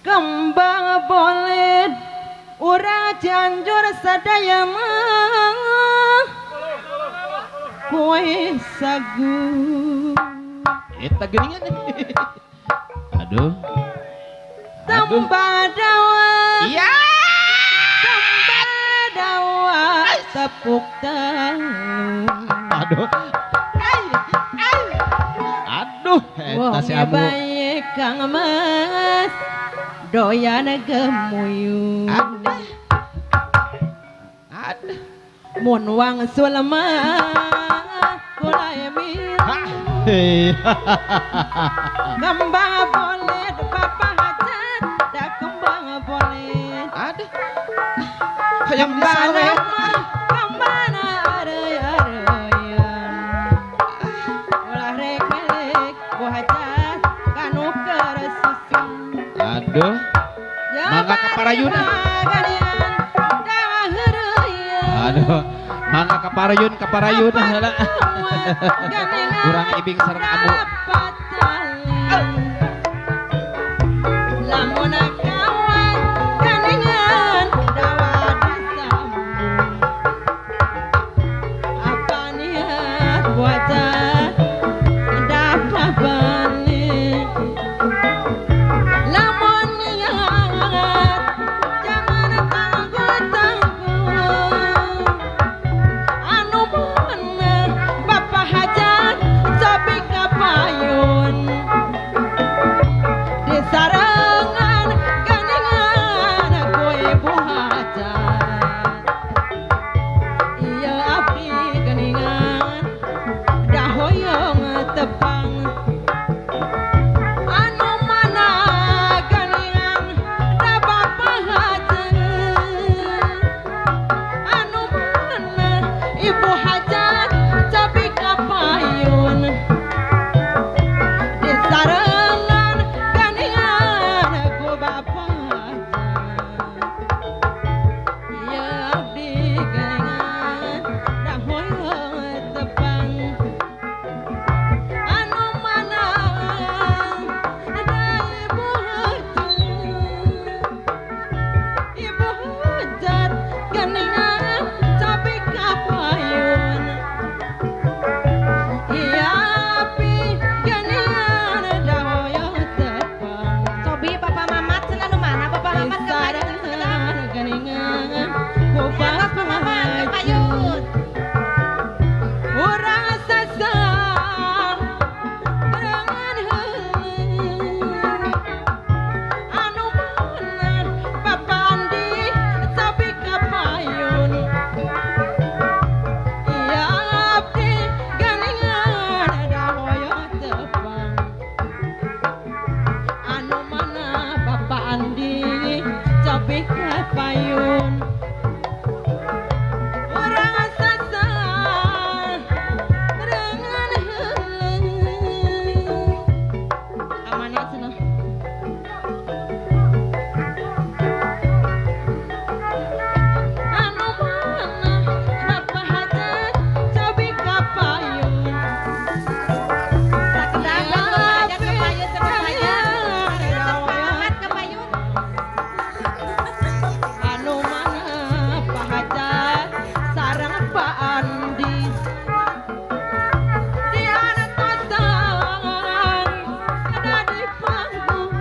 Kembang boleh urang Cianjur sadaya mah kue sagu. Eta geuningan. Aduh. Aduh. Tambah dawa. Iya. Tambah dawa tepuk tahu. Aduh. Ai, ai. Aduh, eta si Wong Amu. Bae Kang Mas doyan gemuyu. Aduh. Aduh. Mun wangsul mah kula milu. Hah. Hei. Kembang boleh bapak hajat da kembang boleh. Aduh. Hayang Kembang disawe. Kembang areuy-areuyan. Ulah rek melek bu hajat kanu keur susah. Aduh. Mangga ka parayun. Aduh. Mangga ka parayun, ka parayun heula. Urang ibing sareng Amu. Lamun kawan ganingan dawa disambung. Apa niat wajah dapat balik. Lamun niat jangan tangguh-tangguh. Anu mana bapak hajat cobi kapayun. Disarengan ganingan ku ibu hajat. Iya abdi ganingan dahoyong tepang. Anu mana ganingan da bapak hajat. Anu mana ibu hajat cobi kapayun. Disarengan ganingan ku bapak hajat. Iya abdi ganingan dahoyong tepang. Anu mana da ibu hajat. Ibu hajat ganingan cobi kapayun. Iya abdi ganingan dahoyong tepang. Cobi Papa Mamat cenah nu mana Papa Mamat ka payun Disarengan ganingan ku Atos Papa Mamat ka payun. Urang sasar berengan heuleum. Anu mana Bapak Andi cobi kapayun. Iya abdi ganingan dahoyong tepang. Anu mana Bapak Andi cobi kapayun. Urang sasar berengan heuleum. Kamana cenah? Anu mana Bapak hajat cobi kapayun. Sakedap Bapak hajat ka payun cenah hajat. Papa Mamat ka payun. Anu mana Pak Hajat sareng Pak Andi. Di antosan ada di panggung.